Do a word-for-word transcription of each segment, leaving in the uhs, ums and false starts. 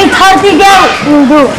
Thirty girl will do.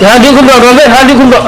Hadi kumba, Robert, hadi kumba.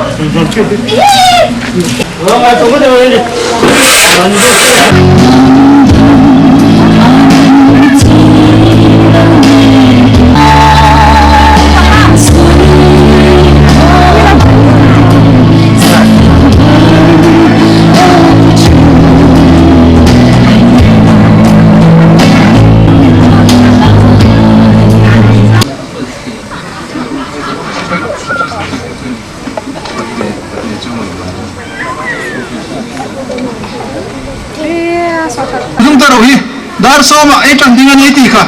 Zung ta ro hi, dar sawma ei ṭan ding a ni ti kha.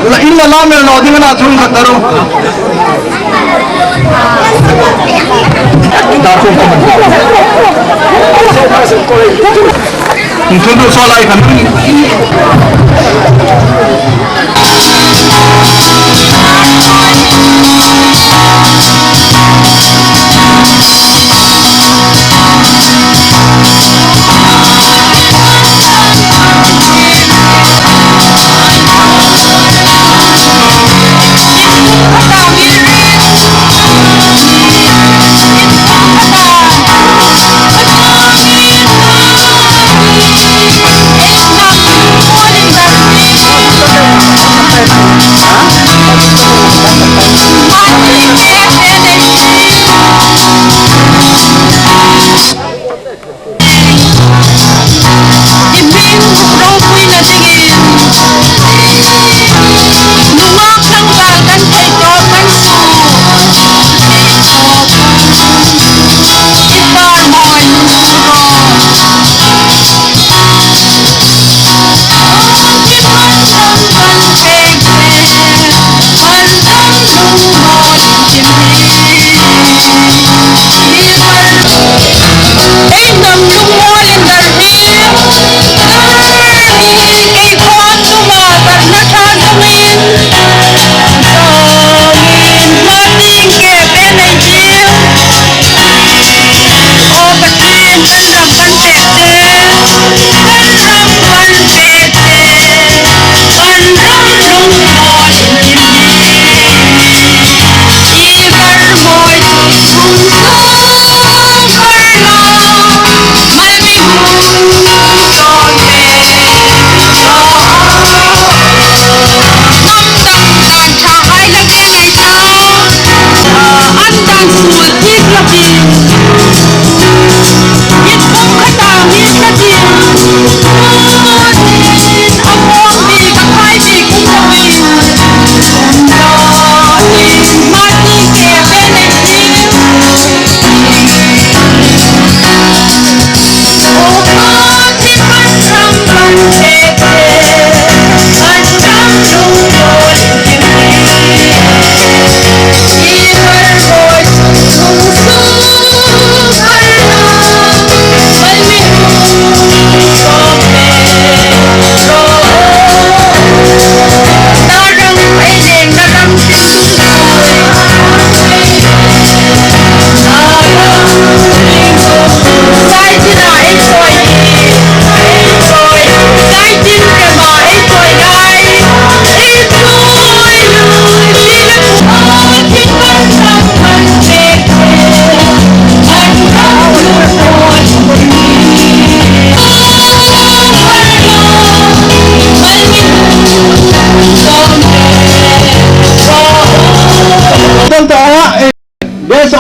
La in la la mel naw ding a na thung khat ta ro. Dar sawm. Inthun ro saw lai khan.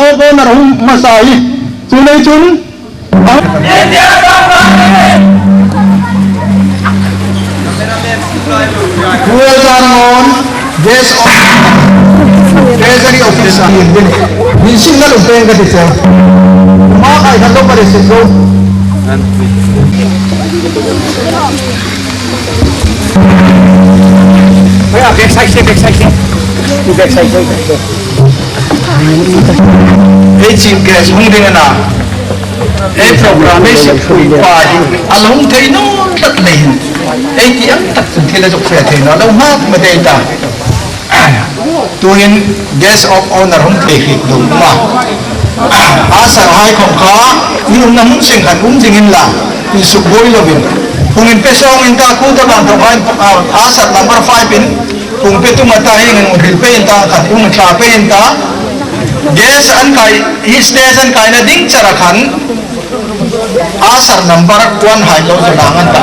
Guest of Honour hung hmasa hi. Chu nei chun. Kuel Zarngon, Guest of Treasury Officer. Min sin na lum peng ka ti che. Ma kai kan lo pare se so. Back side, back side. Back side, back side. Ei chief guest hung ding a na. Ei program ei sep pui pa hi a lo hung thei naw tlat leiin. Ei ti ang tak chun thil a zuk fe thei naw lo hmak ma dei ta. Tuhin guest of honour hung thei hi lo ma. A sir hai khom kha, mi umna hmun seng khan um ding inla, insuk buoi lovin. Hung inpe sawng in ta, ku ta bang thawk hai, a, a sir number five in, hung pe tum a ta, hieng ang hril pei in ta, khat hung thla pei in ta. Guest an kai, hi stage an kaina ding chara khan, a sir number one hai lo zo lang an ta.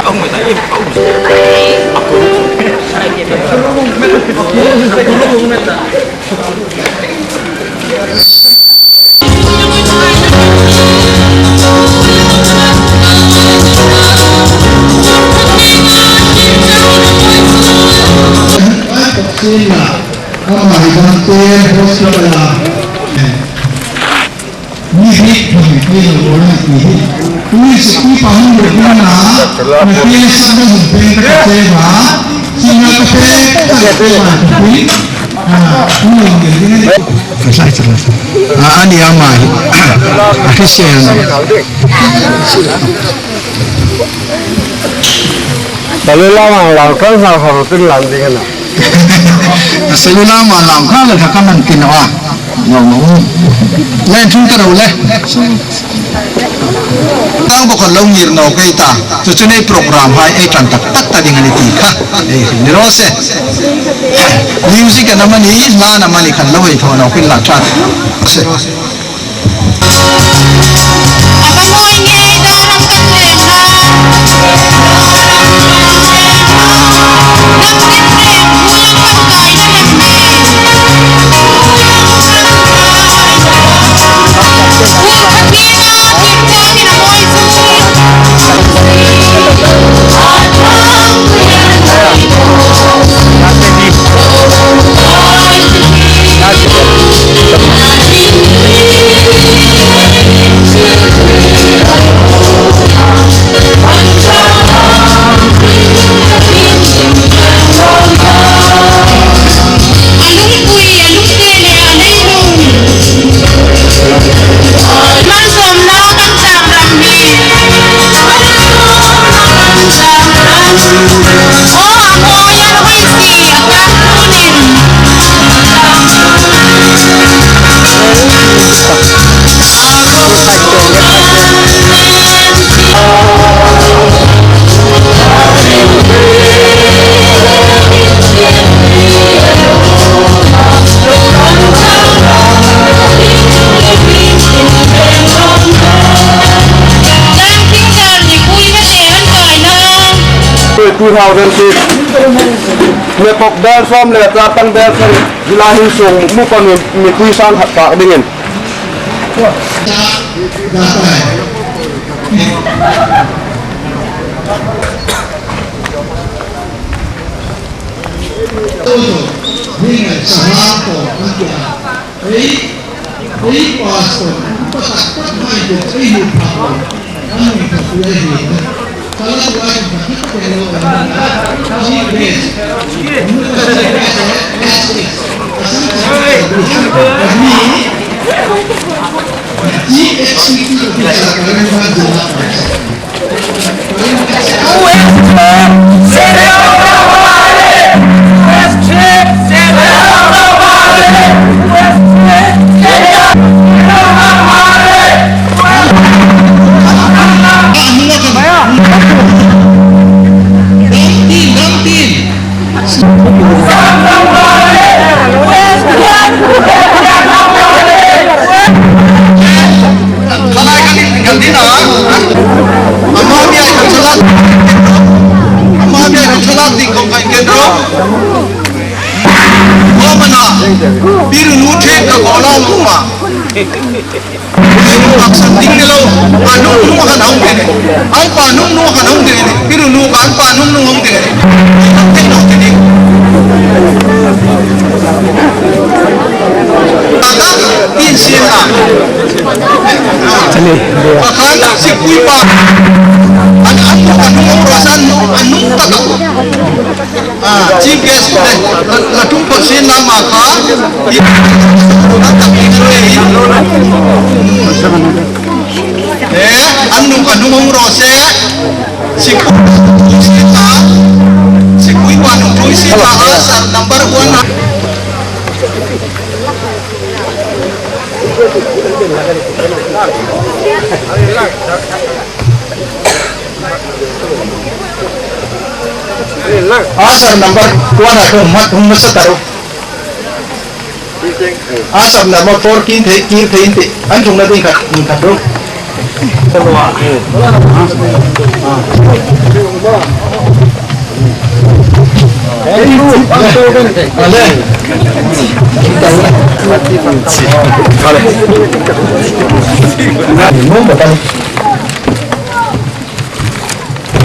A, a ni ama hi. A hrisel. Salu lama lang khan sa sa tin lang ding a na. Salu lama lang khan la ka man tin wa. No, no. Len chung ta ro le. Tang bawk a lo ngir naw kei ta. Chu chu nei program hai ei ṭan tak tak ta ding a ni ti kha. Ei, ni ro se. Music a na mani, hla na mani khan lo ei thaw naw kei la ṭan. Se. Two thousand six. Mepok bel sawm le char tang bel sari. Zila hin sung mu pa mi, mi tui sang khat tak dingin. Khalai kan in kan ding a. Ama mi ai kan salat. Ama mi ai kan salat ding kong kan ken ro. Ko mana. Biru nu thek ka ko la lu ma. Action ding ni lo, a nung nung khan hung ding. An pa nung nung khan hung ding. Piru nu kan pa nung nung hung ding. Kan thei lo ding. Tata, tin sin a. Pakhat, Sipui pa. An, an, an, an, an, an, an, an, an, Ah, chief guest le, la, la tum pasin la ma kha, i, la tak i chu ei. Eh, an nung ka nung hung ro se, Sipui, Sipui pa nung thui si la, ah, sir number one. Asar number one a ṭhung mat hung nasa ta ro. Asar number four kin thei, kin thei in ti. An ṭhungna ding khat, khat ro.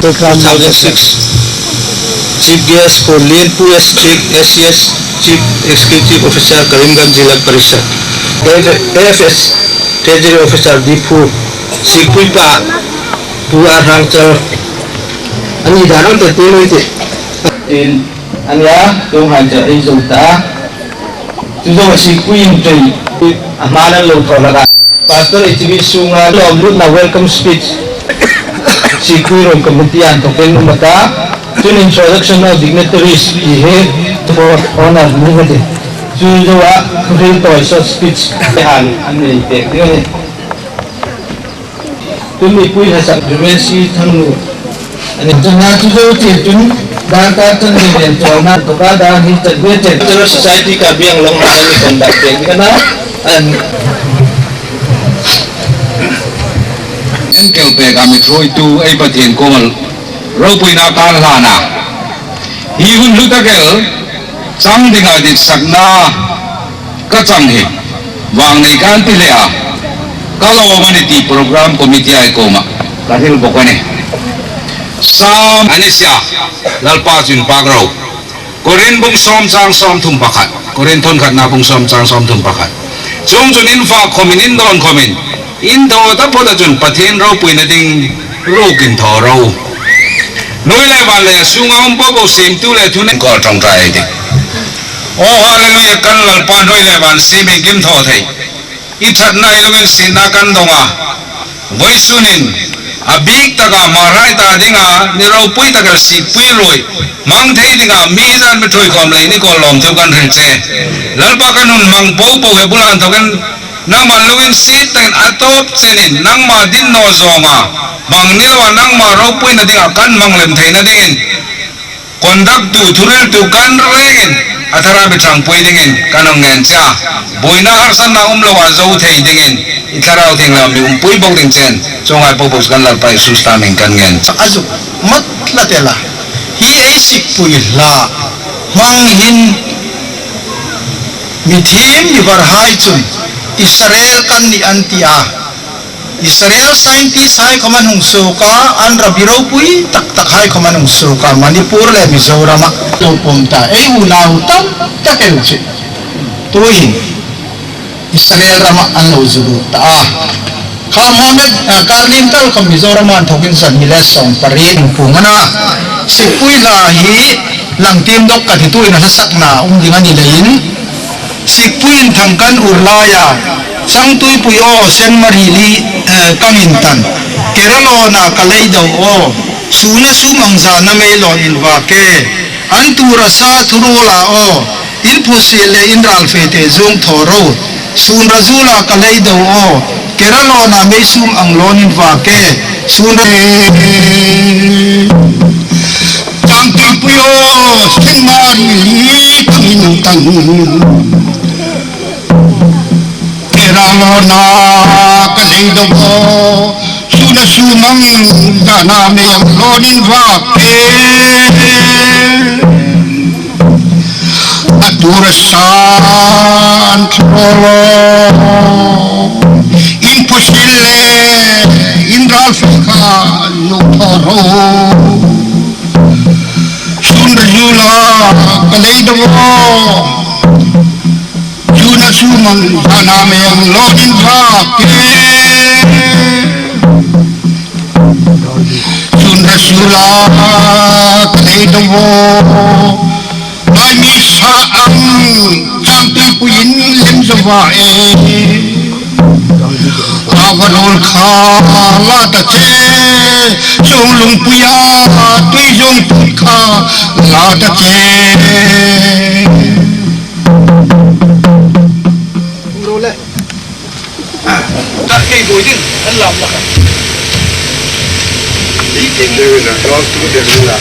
Two thousand six. Chief guest, Kawlien Pu S, Chief S C S, Chief Executive Officer, Karimganj Zila Parishad. F S, Treasury Officer, Diphu. Sipui pa, Pu R Hangchal. Ani darang te tui ti. In, ania, tu hai cha ei zo ta. Chu zo Sipui in tui, a hma nan lo thaw hlak a. Pastor H B sunga lawmlutna welcome speech Sipui Room Committee an thawkin um a ta. Chun introduction of dignitaries ti hi for honor ni hati. Chu zo a, thuhril tawi short speech te an, an nei pek ding a nih. Tun mipui hla sak Reverend C Thangnu. Ani changa chu zo ti chun, dan ta chun ni nen chawlna tawka dan hi chat ve chet. Cultural Society Karbi Anglong hla ni kon dak pek ni ka na. An. En kel pek a mi thawitu ei Pathien kuoma ropuina kan hlan a. Hi hun hlu tak el, chang dinga ditsakna ka chang hi. Vang nei kan ti hle a. Ka lawm a nih ti program committee ei kuoma ka hril bawk a nih. Sam a ni sia, Lalpa chu inpak ro. Korin bung sawm chang sawmthum pakhat. Korin thawn khatna bung sawm chang sawmthum pakhat. Chuongchun in fak khawmin, in dawn khawmin, in thaw taphawta chun Pathien ropuina ding rukin thaw ro. Hnuoi le van le a sunga um po po siemtu le thuneina kawl ṭawngṭai ei tih. Aw, hallelujah, kan Lalpa hnuoi le van siem iengkim thaw thei. I ṭhatna, i lunginsietna kan dawng a. Vawisunin a bik taka Hmar hai ta dinga ni ropui tak el Sipui ruoi hmang thei dinga mi zan mi ṭhuoi khawm lei ni kawl lawmthu kan hril che. Lalpa, kan hun hmang po po hi bula inthawkin nangma lunginsiet takin a tawp chenin nangma din naw zawnga hmang ni loa nangma ropuina dinga kan hmang lem theina dingin, kondaktu, thuhriltu kan rengin a thara mi ṭhangpui dingin kan hung ngen che a. Buoina harsatna um loa zo thei dingin i Thlarau Thienghlim mi umpui bawk ding chen, chuong hai po po chu kan Lalpa Isu Krista hmingin kan ngen che a. A zuk mat la te la. Hi ei Sipui hla hmang hin mi thiem mi var hai chun Israel kan nih an ti a. Israel scientist hai khawm an hung suok a, an rabbi ropui tak tak hai khawm an hung suok a, Manipur le Mizoram a. Lo pawm ta, ei unau tam tak el chu tuhin Israel rama an lo zu lut ta a. Kha Mohammed, ah, Karlin tal khawm Mizoram a inthawkin zan hni le sawm pariet hung pung a na. Sipui hla hi lang tiem dawk ka ti tuin a hla sakna um ding a ni leiin. Sipui inthang kan ur laia, Changtuipui aw, Saint Mary li, eh, kan intan. Kerala-a ka lei do aw, sun a sum ang zana mei lawn invak e. An tura sa thuruola aw, in phutsie le in ralfete zung thaw ro. Sun ra zula ka lei do aw, Kerala-a mei sum ang lawn invak e. Sun ra Changtuipui aw, Saint Mary li kan intan. Kerala-a ka lei do aw, sun a sum ang zana mei ang lawn invak e. A tura sa an thuruola Sil le, in ral fe kha nuom thaw ro. Sun ra zula ka lei dam ro. Sun a sumang dana meng lo din pha ke. Sun ra zula ka lei dam ro. Ai mi sa ang chang tui puin lem zawa e. Awa rol kha la ta che, sung lung puia tui zong put kha la ta che. Role. Ka kei boi ding, an lam la ka. Di ting de na, dos tu de la.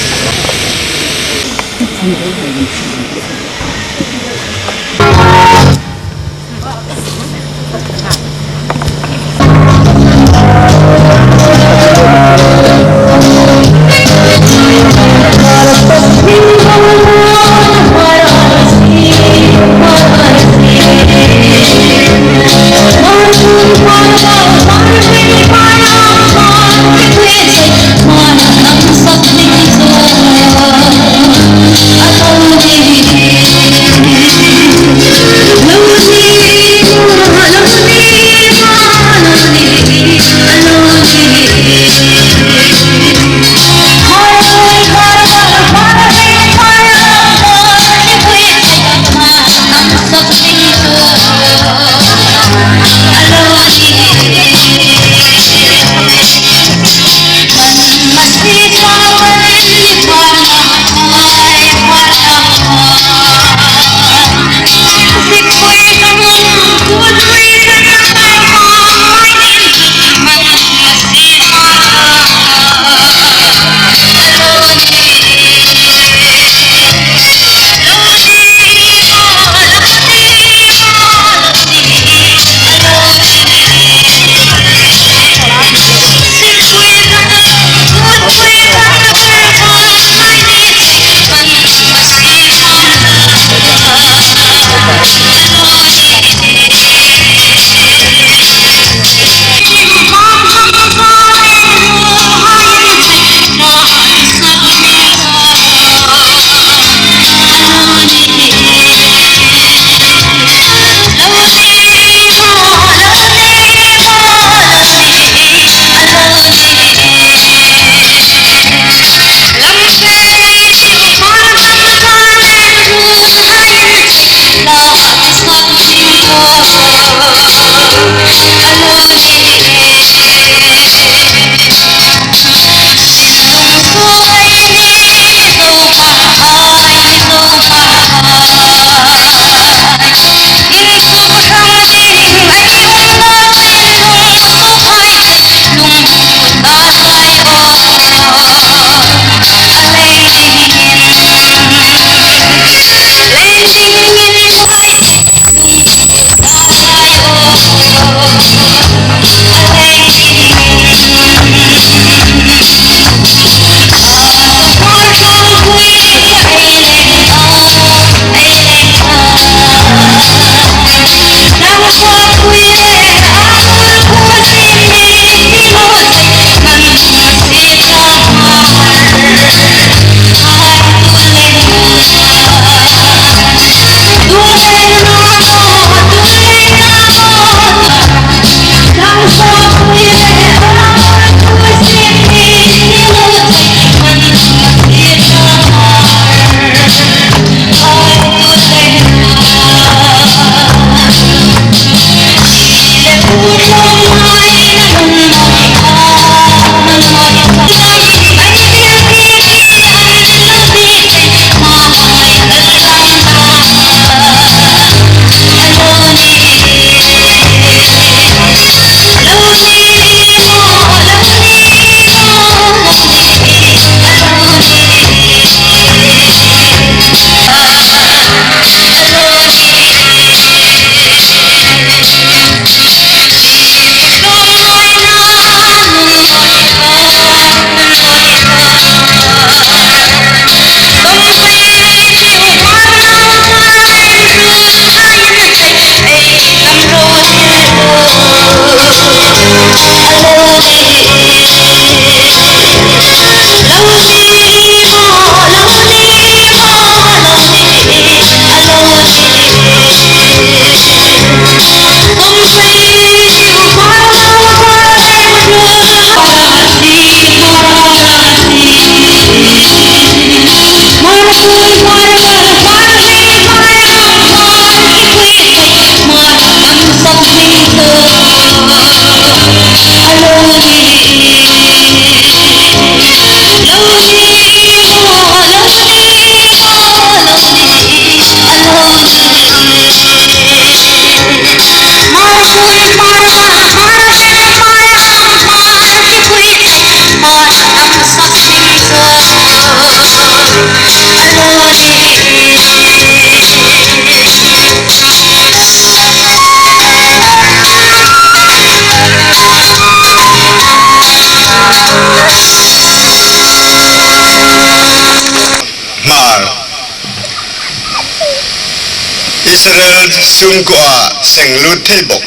Israel sumkua seng lut thei bawk.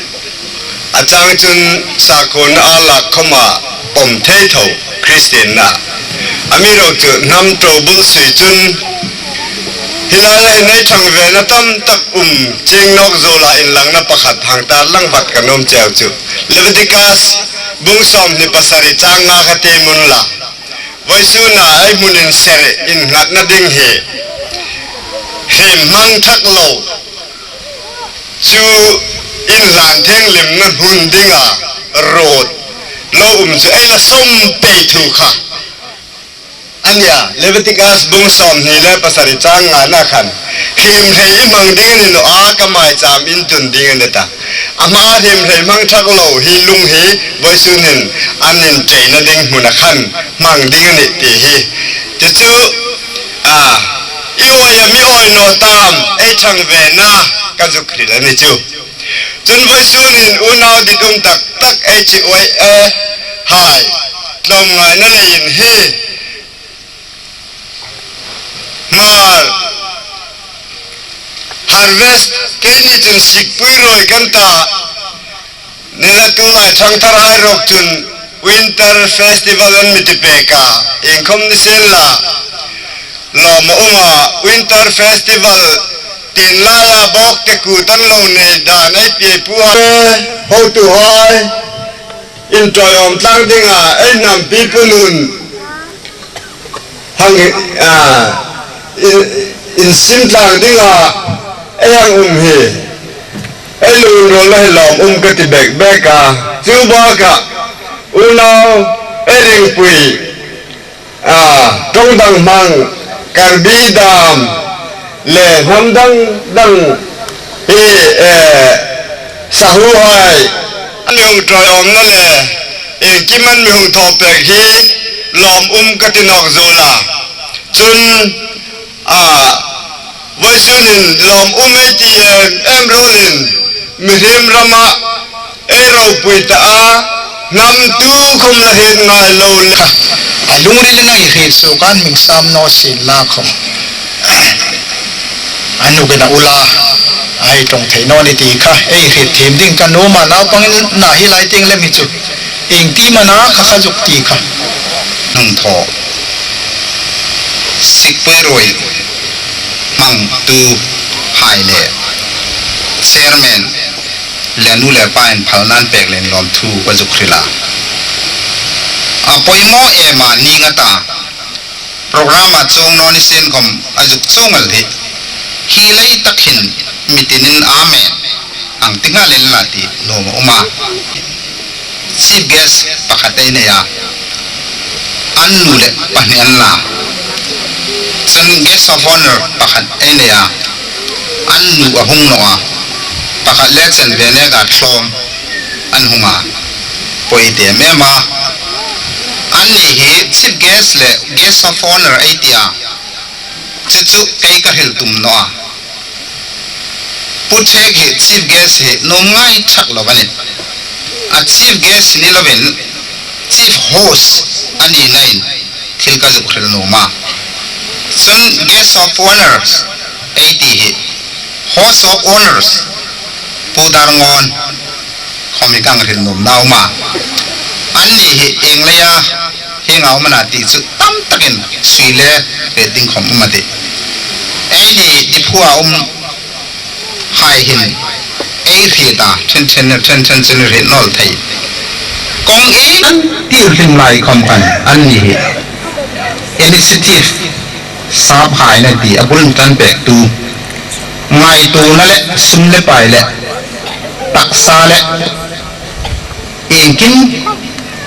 A chang chun sakhuona a lak khawma pawm thei tho Kristien na. Amiruokchu hnam ṭobul sui chun hi lai lai nei thang ve na tam tak um ching nawk zo la inlangna pakhat hang tarlang vat ka nuom cheu chu. Leviticus bung sawmhni pasari chang nga kha ti mun la. Vawisuna ei hmun inser innghatna ding hi hriem hmang thak lo chu inhlan thienghlimna hmun dinga ruot lo um chu ei la sawm pei thu kha a nia. Leviticus bung sawmhni le pasari chang ngana khan hriem hrei i hmang ding a ni naw a, ka maicham in tun ding a ni ta. Ama hriem hrei hmang thak lo hi lung hi vawisun hin an incheina ding hmuna khan hmang ding a nih ti hi. Chu chu, a, i awi am i awi naw tam ei thang ve na ka zuk hril a ni chu. Chun vawisun hin unau dit um tak tak ei chi uai e hai. Tlawmngaina leiin hi Hmar harvest keini chun sikpui ruoi kan ta. Ni le tulai thangthar hai ruok chun Winter Festival an mi ti pek a. Iengkhawm ni sien la, lawm a um a, Winter Festival tin laia bawk te kut an lo nei dan ei pi ei puhai, hotuhai, inṭawiawm tlang dinga ei hnam pi punun hang, a, in, insim tlang dinga ei hang um hi ei lungril a hi lawm um ka ti bek bek a. Chu bakah unau ei ringpui, a, ṭawng dang hmang, Karbi dam le hnam dang dang hi, e, sahuhai an mi hung ṭawiawmna le iengkim an mi hung thaw pek hi lawm um ka ti nawk zuol a. Chun, a, vawisun hin lawm um ei ti em em ruolin mihriem rama ei ropui ta a, hnam tukhawm la hriet ngai lo le. A lungril in ei hriet suok an mi sam naw sien la khawm, a nukin a ula ei ṭawng thei naw ni ti kha ei hriet thiem ding ka nuom a. Naupang in na hi lai tieng lem hi chu iengkim a na kha ka zuk ti kha. Hung thaw sikpui ruoi hmangtuhai le chairman le nu le pa in phalna an pek leiin lawmthu ka zuk hril a. A poimaw em a, ning a ta. Program a chuong naw ni sien khawm a zuk chuong el hi, hi lei tak hin mi tinin amen ang ti nghal inla ti nuom a um a. Chief guest pakhat ei nei a, an nu le pahni an la. Chun guest of honour pakhat ei nei a, an nu a hung naw a, pakhat le chanve neka thlawm an hung a, poi ti em em a. Anni hi chief guest le guest of honour ei ti a, chu chu kei ka hril tum naw a. Pu Thek hi chief guest hi nuom ngai thak lo a nih. A chief guest ni lovin chief host a nina in thil ka zuk hril nuom a. Chun guest of honours ei ti hi, host of honours, Pu Darngawn khawm hi ka hril nuomna a um a. Anni hi ieng leia hieng a um a na ti chu tam takin sui le hriet ding khawm um a tih. Eini Diphu a um hai hin ei hriet a, ṭhen ṭhen, ṭhen ṭhen chun hriet naw thei. Kawng ieng an tir hlim lai khawm khan anni hi initiative sap hai na ti a bul tan pektu, ngaituona le sum le pai le taksa le iengkim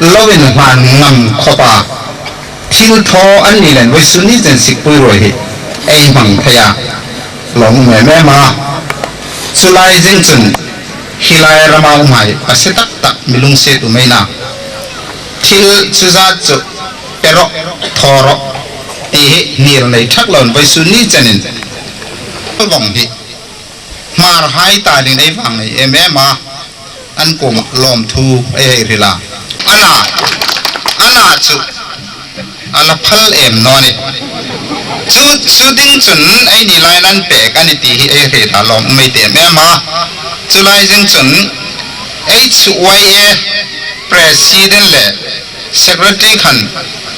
loin hman ngam khawpa thil thaw an ni leiin vawisun ni chen sikpui ruoi hi ei hmang thei a, lawm um em em a. Chu lai zing chun hi lai rama umhai a se tak tak mi lungsiet um ei na. Thil chu zat chu pe rawh, thaw rawh ti hi hnil nei thak loin vawisun ni chenin vawng hi Hmar hai ta dingin ei vang nei em em a, an kuomah lawmthu ei hei hril a. Ana, ana chu A la phal em naw ni. Chu, chu ding chun eini lai nan pek a ni ti hi ei hriet a, lawm um ei ti em em a. Chu lai zing chun H Y A president le secretary khan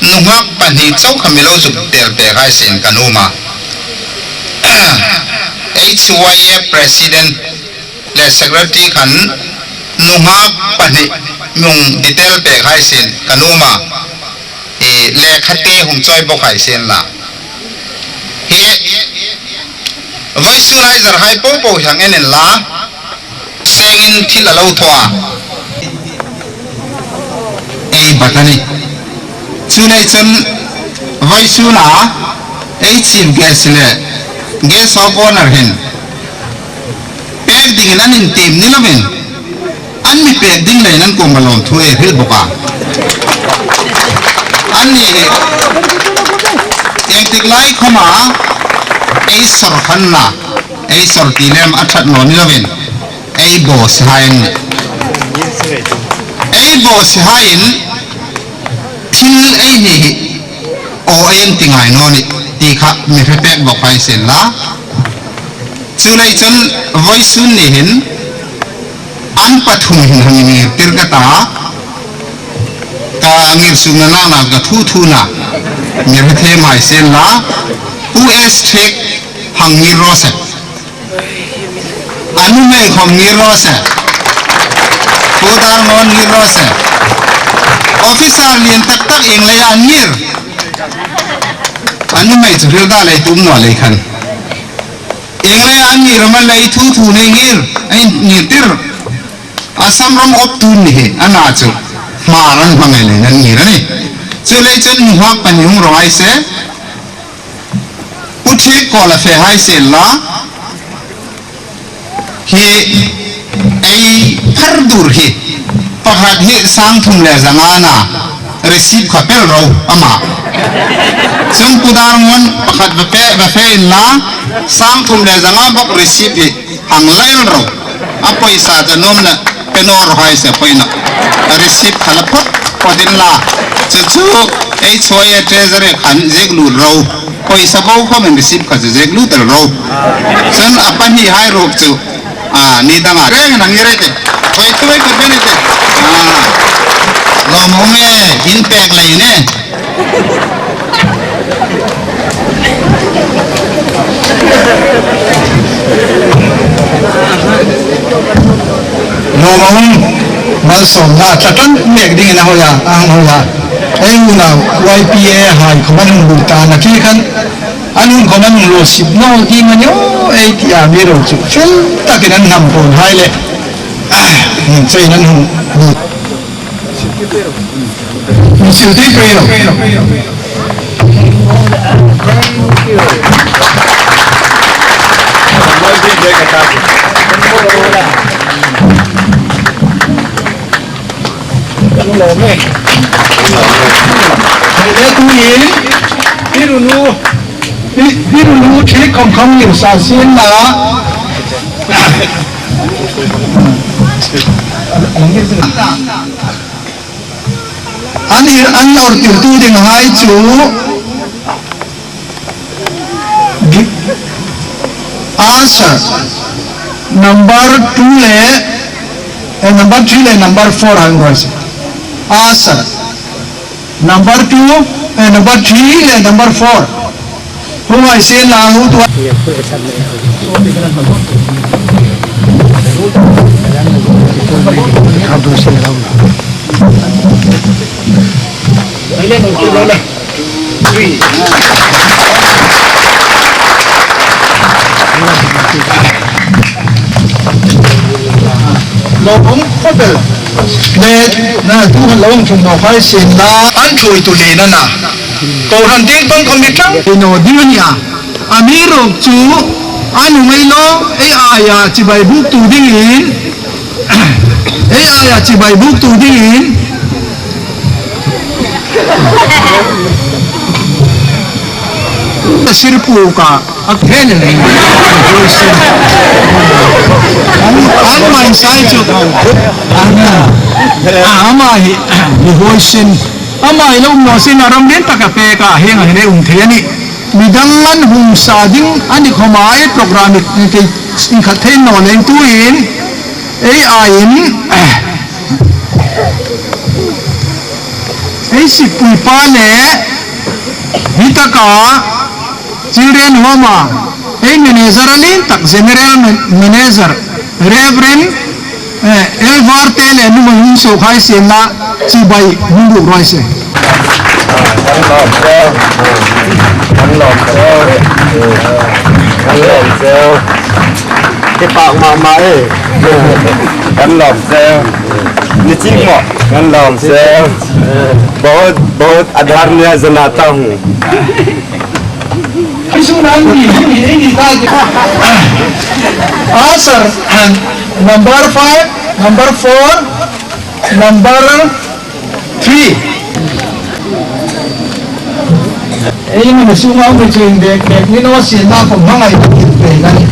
nunghak pahni chau kha mi lo zuk tel pek hai sien ka nuom a. H Y A president le secretary khan nunghak pahni mi hung detail pek hai sien ka nuom a. I lekha te hung chawi bawk hai sien la. Hi vawisun lai zar hai po po hieng en en la. Sengin thil a lo thaw a. Ei bat a ni. Chu nei chun vawisun a ei chief guest le guest of honour hin pek dingin an intiem ni lovin, an mi pek ding leiin an kuoma lawmthu ei hril bawk a. An ni hi, engtik lai khawma ei sawr khan la, ei sawr ti lem a ṭhat naw ni lovin, ei boss hai an nih. Ei boss haiin thil ei hni hi aw ei ti ngai naw nih ti kha mi hre pek bawk hai sien la. Chu lai chun vawisun ni hin an pathum hin hang ngir tir ka ta, ka ngir sukna nang nang ka thu thuna mi hre thei hai sien la. Pu S Thek hang ngir raw se. A nuhmei khawm ngir raw se. Pu Darngawn ngir raw se. Officer lien tak tak ieng leia an ngir. A nuhmei chu hril da lei tum naw lei khan. Ieng leia an ngir am a lei thu thu nei ngir. Ei ngir tir. Assam ram op tu ni hi. A na chu. Hmar an hmang ei leiin an ngir a nih. Chu lei chun nunghak pahni hung raw hai se. Pu Thek kuoma fe hai sien la. Hi ei phar dur hi. Pakhat hi sang thum le zanga a na, receipt kha pel ro ama. Chun Pu Darngawn pakhat va pe, va fe in la, sang thum le zanga bawk receipt hi hang la el ro. A poisa chu nuom na pe naw raw hai se poi naw. Receipt kha la phawt phawt in la. Chu chu H Y A treasury khan ziek lut ro. Poisa bo khawmin receipt kha chu ziek lut el ro. Chun a pahni hai ruok chu, a, ni danga reng nang i rei te. Poi tu ei kut beni te. A. Lawm um e, in pek lei ne. Lawm um, malsawmna tla tan mek dingin a hoi a, a hang hoi a. Ei unau Y P A hai khawm an hung lut ta nakie khan, an hun khawm an hung lo sip naw ding a ni aw ei ti a, mi ro chu fel takin an hnam pawn hai le. Ah, min chei nan hung lut. Misil ti pei lo. Hei le tu in, Pi Runu, Pi, Pi Runu thil khawm khawm ni sa sin la. An ir, an awrtirtu ding hai chu, gi-, answer number two le, eh, number three le number four hai ruoi se. Answer number two, eh, number three le number four. Hung hai sien la, hu tu. Lo hung hotel. Le, na tu lo hung chung mo khai sien la. An thui tu le na na. Ko han ding tong khawm ni tang. Ino ding a nia. Amiruokchu, a nuhmei lo, ei aia chibai buktu dingin, ei aia chibai buktu dingin, sir puka, a khen le. An, an mai sai chu. An, a, ama hi, mi huoisin. Ama i lo um naw sien a, ram lien taka pek a, hieng ang hin ei um thei a nih. Midang an hung sa ding a ni khawma ei program i, i, inkhat thei naw leiin tuhin ei aiin, ei sipui pa le hi taka Children Home-a ei manager a lien tak, General Man-, Manager, Reverend, eh, Elvar te le nuhmei hung suok hai sien la, chibai hung buk raw se. Kan lawm sel. Kan lawm sel. Kan lawm sel. Ke pak mama e. Kan lawm sel. Ni chik mo. Kan lawm sel. बहुत, बहुत आदरणीय जनाता हूँ। Ei suna ni, ni, ni, ni, ni, ni. Ah, sir, number five, number four, number three. Ei, ni sunga mi chuin dek, dek ni naw sien la khom hang ei pe ngai.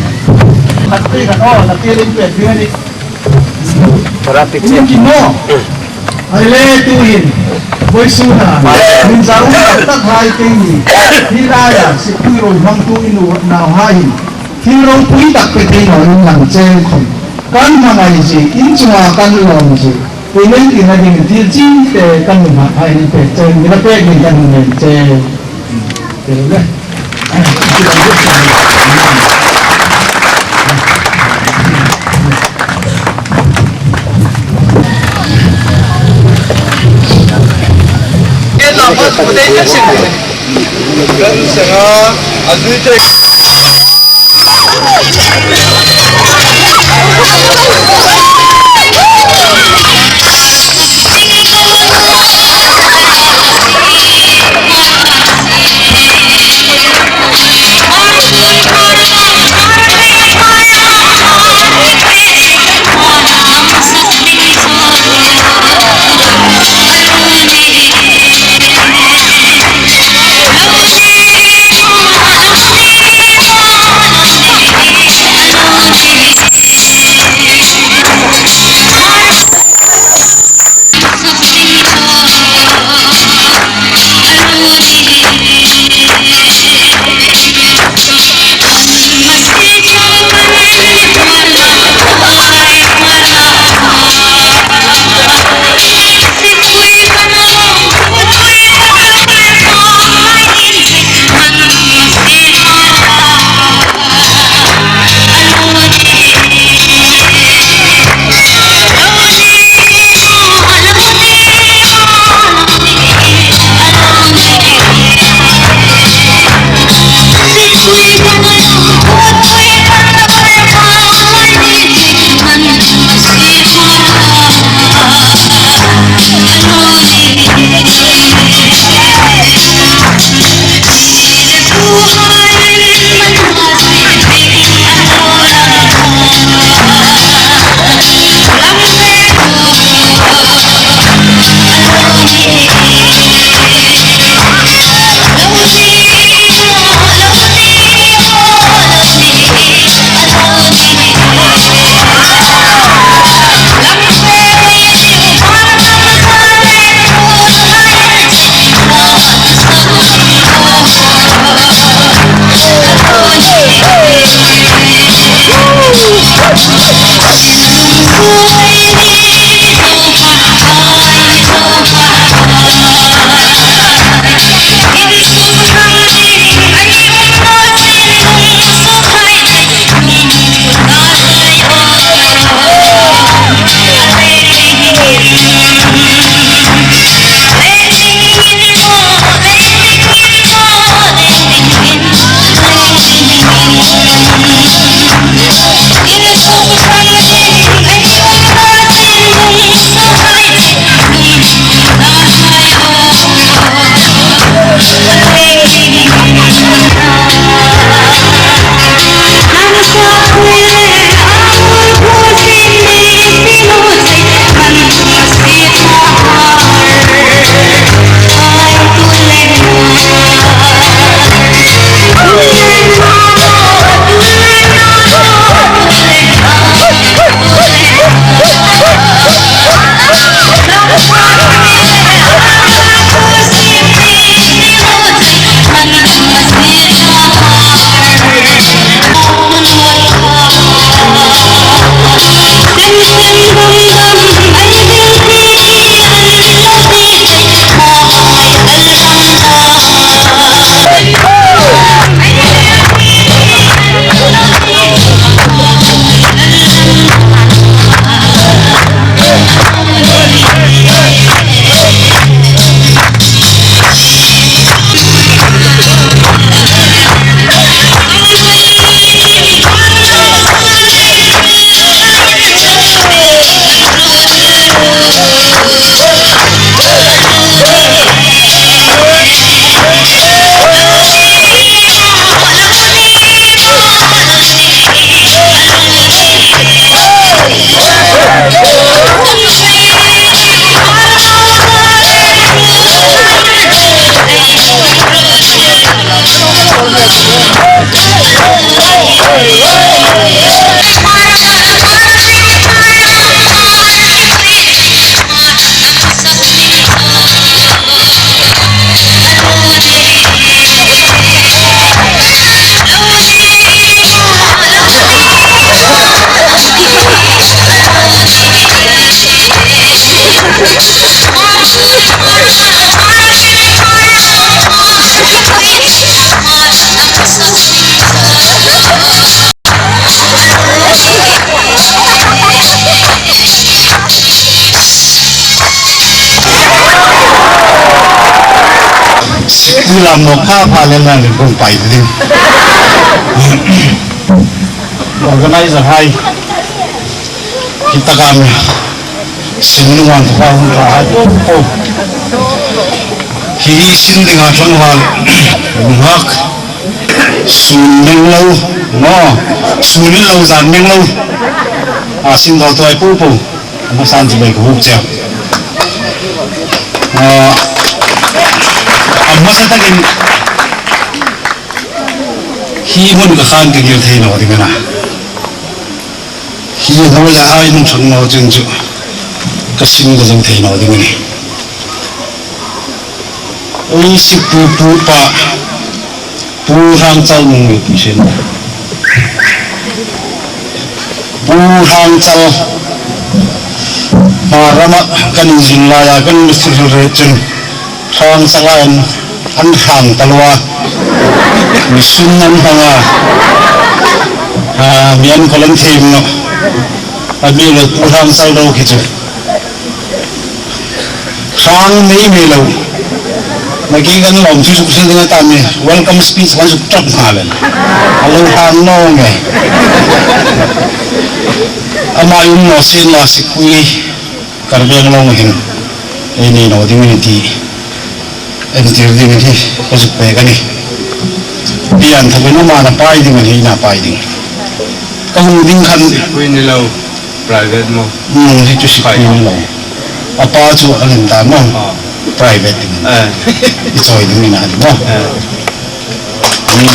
Khat pe khat o, na pe ling pe pe ni. Traffic jam. Ki mo. Ai le tuhin. Vawisuna. Min za um tak tak hai keini. Hi laia, sipui rawi hmangtu i nu nau hai. Thil ropui tak pe thei naw in lang cheu khom. Kan hmangai zie, in chunga kan lawm zie. Payment-na ding thil chingte kan hmang hai ni pek cheu, ni la pek ni kan hmang cheu. Lam mo kha pha le na le kong pai ding. Organizer hai. Hi taka mi sin nuwan ka hung ka hai po po. Hi sin ding a tlangval. Hak. Sun meng lo. No. Sun lo zan meng lo. A sin do toi po po. A hmasan chu bai ka huk che. Ah, a hmasa takin hi hmun ka khan ka ngir thei naw ding a na. Hi hnuoia hai nung thang naw chun chu ka sin ka zo thei naw ding a nih. Ui, Sipui pu pa, Pu Hrangchal nung mi pu sin. Pu Hrangchal, Hmarama kan inzin laia kan mi thil re chun, Hrangchal a en, an hrang ta lo a, mi sun an hmang a, a, mi an kol an thei naw, a mi lo Pu Hrangchal lo khi chu. Hrang mei mei lo. Naki kan lawm chu suk suk ding a ta mi. Welcome speech kan suk ṭap hma le. A lo hrang naw nge. Ama um naw sien la Sipui Karbi Anglong hin. Ei nei naw ding ni ti. Entir ding hi. Ka suk pek a nih. Pian thakin ama na pai ding a ni na pai ding. Ka hung ding khan. Sipui ni lo. Private maw? Hmm, hi chu Sipui ni lo. A pa chu a lim ta maw? Ah. Private ding. Eh. I chawi ding ni na ding maw? Eh. Hmm.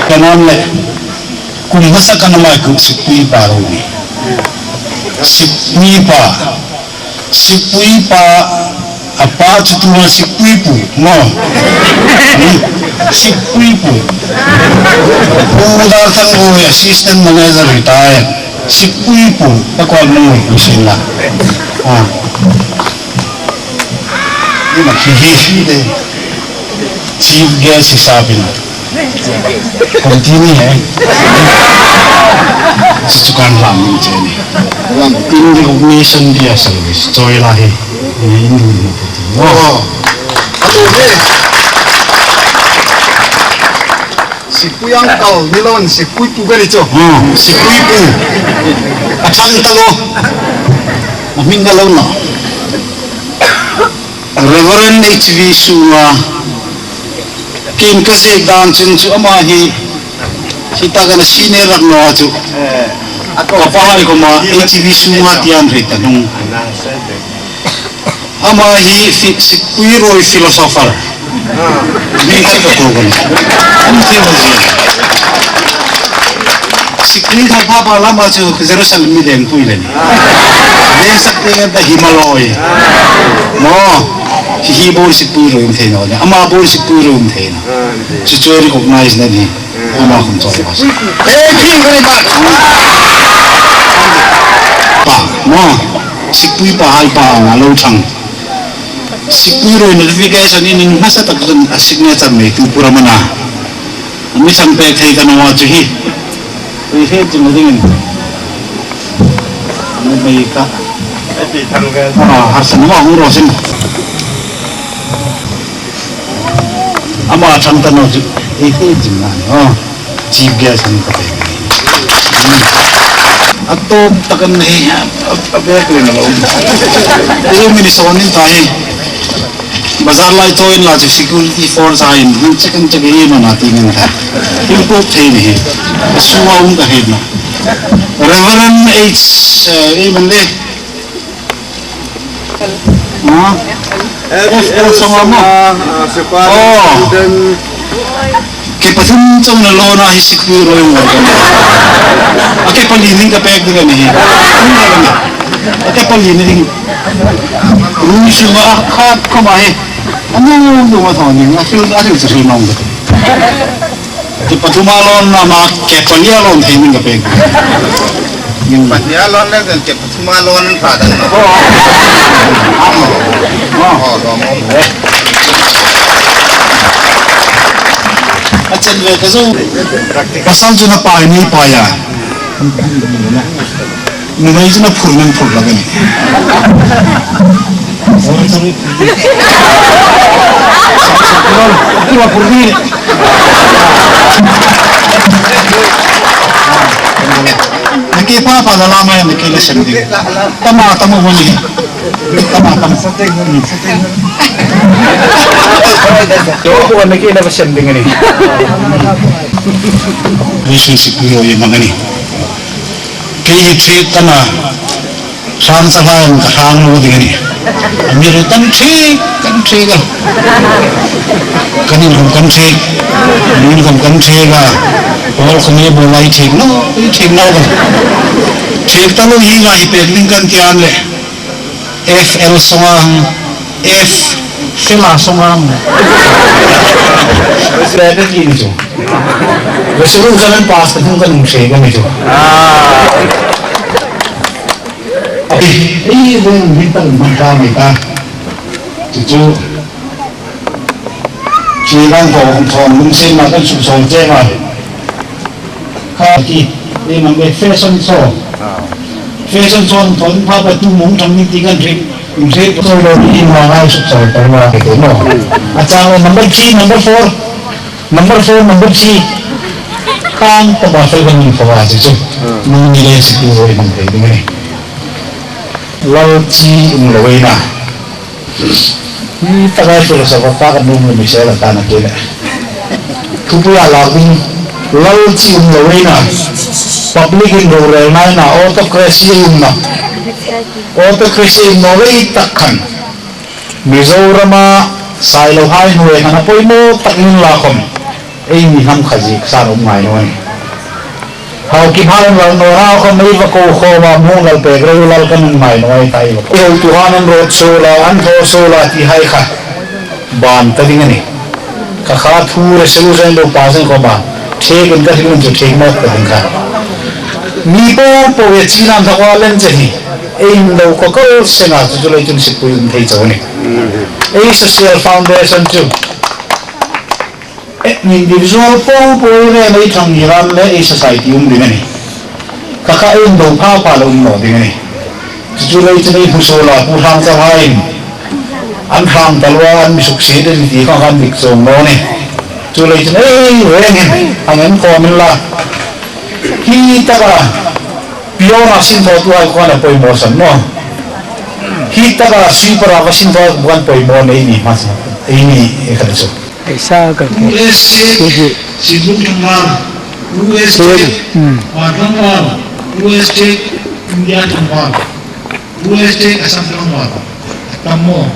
Ka nam le. Kum hmasa ka nam a ku Sipui pa lo ni. Sipui pa. Sipui pa, a pa chu tu Sipui pu, maw. Sipui pu. Pu Darthangvoi, assistant manager, retired. Sipui pu, ka kual mong pu sin la. Ah. Ni ma hi hi hi de. Chief guest hisabin. Continue hai. Chu chu kan hlam ding che ni. Lam tin recognition dia service. Chawi la hi. Ni in dun ni te ti. Oh. Sipui uncle ni lo, Sipui pu ka ni chu. Oh, Sipui pu. A thang ta lo. A hming ka lo na. Reverend H V Sunga, kei'n ka ziek dan chun chu ama hi, hi taka senior rak naw chu. Ka pa hai khoma H V Sunga tieng hre ta nung. Ama hi fi-, Sipui ruoi philosopher. Mi khat ka ko kan. An theologian. Sipui kha pha pa lama chu Jerusalem mi deng pui le ni. Deng sak deng ta hi ma loi. Maw. Hi hi bo Sipui ruoi um thei naw ni. Ama bo Sipui ruoi um thei naw. Chu chu recognize na ni. Ama khom chawi. Hey, king very much. Pa, maw. Sipui pa hai pa anga lo thang. Sipui ruoi notification in, in hmasa tak chun a signature nei tu pura mana. Mi thang pek thei ka naw a chu hi. Ei he chim ding in. Mei ka. Ei pi thang ka. Ah, harsa naw hung ro sin. Ama thang ta naw chu. Ei he chim na. Oh. Chief guest ni ka pe. A tawp tak a ni, a, a bek le na lo. Ei mi ni sawn in ta hi. Bazar lai chawi inla chu security force a in, hin check and check hi mana ti ning ta. Hin pop thei ni hi. Sunga um ka hriet na. Reverend H, eh, ei man le. Ha? F L Sangma. Ah, Sipui. Oh. Then ke pathum chauh na lo na hi Sipui ruoi maw. A ke pali ning ka pek ding a ni hi. A ke pali ni ding. Ruoi sunga khat khoma hi. A nu nu ma thaw ning. A fil, a fil chu fil mong. Ke pathum a lo na ma, ke pali a lo thei ning ka pek. Pali a lo na ke Suma lo an pha dan. Oh, oh, oh, oh. A chen ve ka zo. Pasal chu na pai ni pai a. Ni ngai chu na phur, nang phur la ka ni. Sorry, sorry. Sorry, sorry. Na ke pa pa la la mai, na ke le sem di. Tama, tama mo ni. Tama, tama. Ko ko na ke na sem ding ni. Relationship ni o ye ma ni. Kei hi ṭhek ka na, hrang sa hlai ka hrang lo ding a ni. A mi ri kan ṭhek, kan ṭhek a. Kan in khom kan ṭhek, min khom kan ṭhek a. Pawl khom e bo lai ṭhek naw, i ṭhek naw ka. Ṭhek ta lo hi ngai pek ding kan ti an le. F L song ang, F, Fela song ang. Resolution kan pass, kan hung kan hung ṭhek a ni chu. Ei, ei, ei, min tal man ta, mi ta. Chu chu. Khi rang ko hung thon lung sen ma kan suk sol che ma. Kha ki, ei, man be fashion show. Fashion show thon pha pa tu mong thang ni ti kan ri. Ri ko lo ni ma ngai suk sol ta ma ke no. A chang number three, number four. Number four, number three. Kan ta ba fel kan ni ko wa chu chu. Nung ni le si tu ro man te ni. Lal chi um lo ei na. Hi taka philosopher pa kan nuom mi se la ta na ke le. Thupuia la ding lal chi um lo ei na. Public in rorelna ei na, autocracy um na. Autocracy um lo ei tak khan. Mizorama sailo hai hnuoi khan a poimaw tak in la khom. Ei mi hnam kha ziek san um ngai naw a ni. Hau ki hau lal naw ra khom ei va ko khom a, hmu lal pek rei lal kan um ngai naw a ni ta ei va ko. Ei hotuhai an road show la, an thaw show la ti hai kha ban ta ding a ni. Kha kha thu resolution lo pass khom a, ṭhek in ka hril chu ṭhek nawk ta ding kha. Mi po po e chi nam tha wa len che hi. Ei lo ko ko senga chu chu lei chun sipui um thei chau a ni. Ei social foundation chu. Eh, individual po po ei ve lei thang ni ram le ei society um ding a ni. Kha kha ei lo pha pha lo um naw ding a ni. Chu chu lei chun ei hmu suol a, Pu Hrangchanghai in. An hrang ta lo a, an mi suk si den ti kha kan dik chawng naw ni. Chu lei chun ei reng in, ang en khom in la. Hi taka, piona sin thaw tu hai khuan a poimaw san naw. Hi taka, sweeper a va sin thaw buan poimaw nei ni ma san. Ei ni e kha chu. Ei sa ka ke. U S A, Sidhu Thanwal, U S A, Wadhwangwal, U S A, India Thanwal, U S A, Assam Thanwal. Tam mo.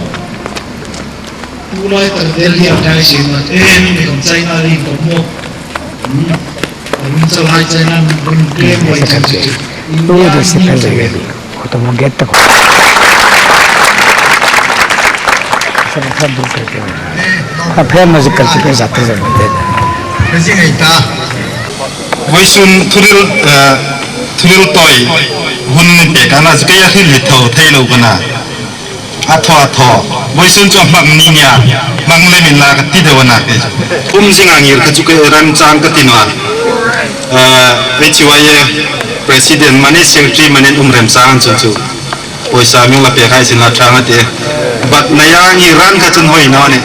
Tulai tak Delhi a thai sin ma. Eh, ni kom China ri kom mo. Hmm. Min chal hai China min claim wai chang chi. India ni chang. Ko ta mo get ta ko. Sa sa bu ka ke. A phe musical chi ke za te za te. Ka ji ngai ta. Voisun thuril, eh, thuril toi. Hun ni te ka na ke ya thil hi tho thei lo ka na. A thaw, a thaw. Voisun chu a hmang ni nia. Hmang le min la ka ti deu a na ke. Um zing a ngir kha chu ke ran chang ka ti naw a. Eh, H Y A President mani Secretary manin um rem chang chu chu. Poisa min la pek hai sin la chang a ti. But na ya ngir ran kha chun hoi naw ni.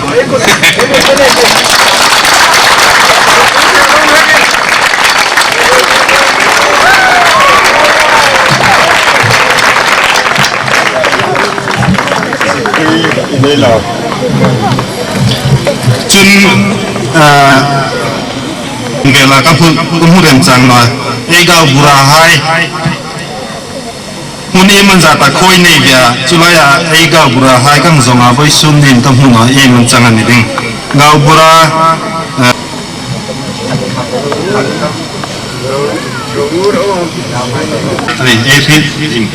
Chun, ah, vela ka hmu, ka hmu rem chang naw. Ei gaubura hai. Hmun ei man za ta khoi nei bia. Chu laia ei gaubura hai kan zong a voisun nin ka hmu naw ei man chang a ni ding. Gaubura, ah, Ani, ei hril.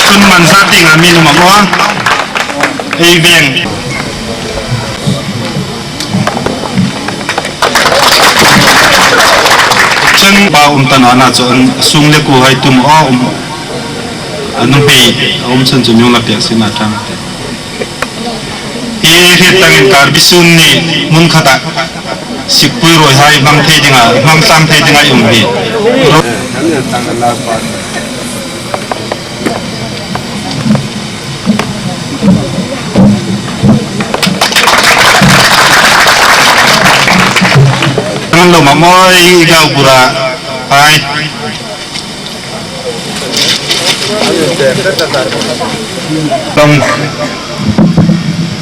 Chun man za ding a mi nuom a maw. Ei veng. Chun ba um ta naw a na chu an sung le kuo hai tum a um. A nuhmei a um chun chu mi hung la pek sin a tang. Ei hriet tangin Karbi sun ni hmun khata. Sikpui ruoihai hmang thei dinga, hmang tlang thei dinga um hi. Kan lo ma moi gau bura. Hai. Kan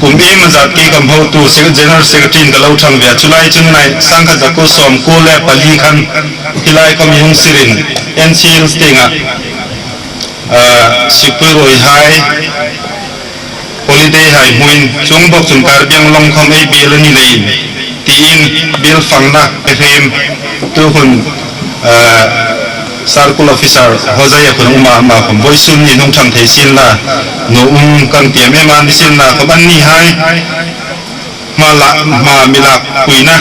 kum iem a zat kei kam hotu se-, General Secretary-in ka lo thang ve a, chu lai chun nai sangkhat zakuo sawmkuo le pali khan hi lai khom hung sirin N C Hills tienga, ah, Sikpui ruoihai, holiday hai hmuin chuong bawk chun Karbi Anglong khom ei biel a ni leiin tiin biel fangna pe hrem tu hun, eh, Circle Officer Hosea khun um a, ama khom vawisun ni hung thang thei sien la, nuom kan ti em em a ni sien la khom annihai hma la, hma mi lakpuina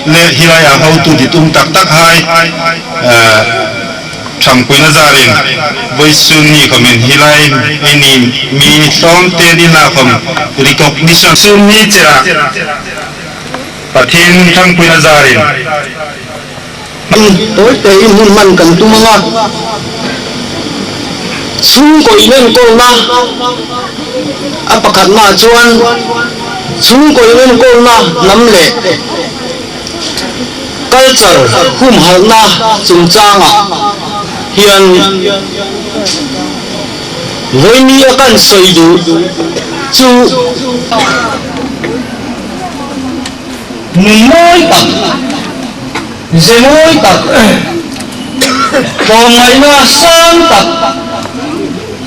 le hi laia hotu ditum tak tak hai, eh, ṭhangpuina zarin, vawisun ni khomin hi lai eini mi tlawmte ni la khom recognition sun ni chea Pathien ṭhangpuina zarin. Tawite in hun man kan tum ang a. Sungkuo inenkawlna a pakhatna chuan, sungkuo inenkawlna hnam leh culture humhalhna chungchanga hian vawinia kan sawi duh chu, numawi tak, zemawi tak, tawlngaihna sang tak,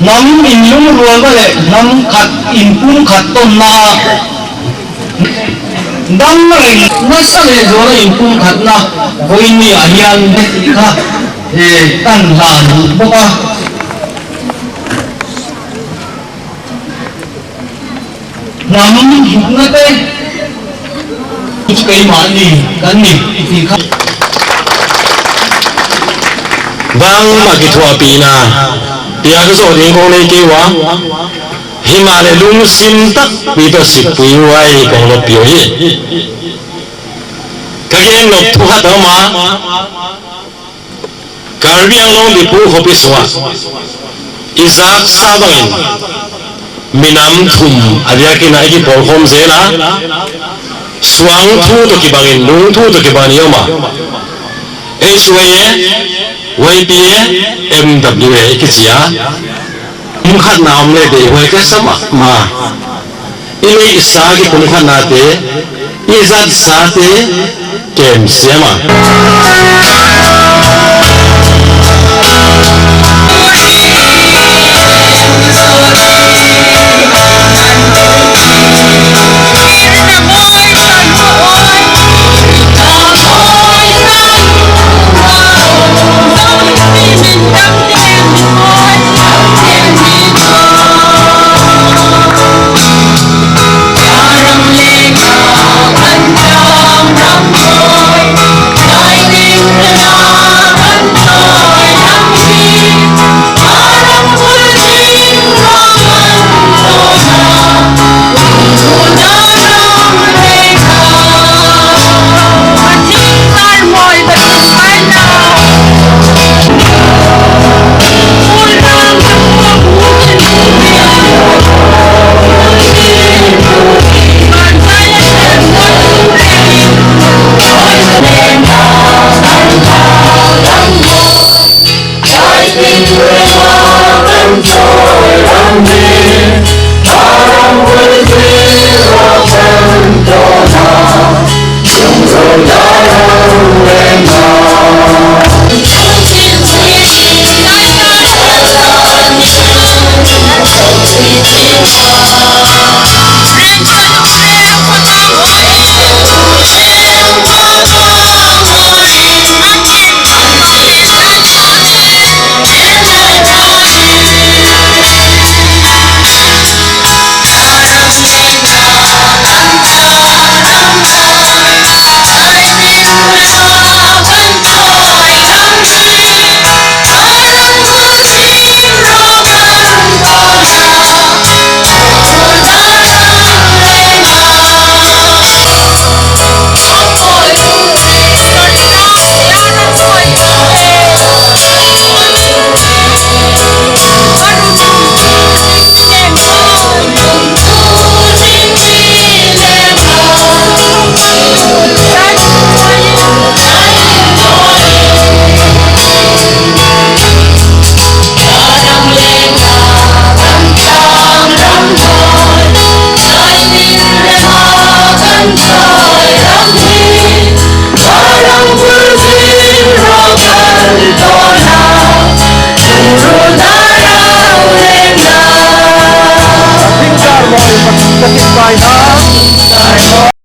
hnam inlungrualna leh hnam khat inpumkhat tawnna, dang reng nasa leh zawna inpumkhatna vawinia hian tih kha, eh, kan hlan bawk a. Hnam hutna te chu keimahni kan ni tih kha. Bangmah kithuahpihna tia ka zawh ding kawng nei kei ua. Hi mah le lungsim tak Peter Sikpui uai kawng lo piau hi. Ka gen nop thu khat a awm a. Karbi Anglong Diphu khawpi sunga i zak sa bangin minam thum a diakin a i kipawl khawm zel a. Suang thu tawh kibangin, lung thu tawh kibangin i awm a. H Y A, Y P A, M W A i kichi a. Kum khatna awm le dei huai ka sa mah mah. I lei i sa ki kum khatna te, i zat sa te, kem siam a.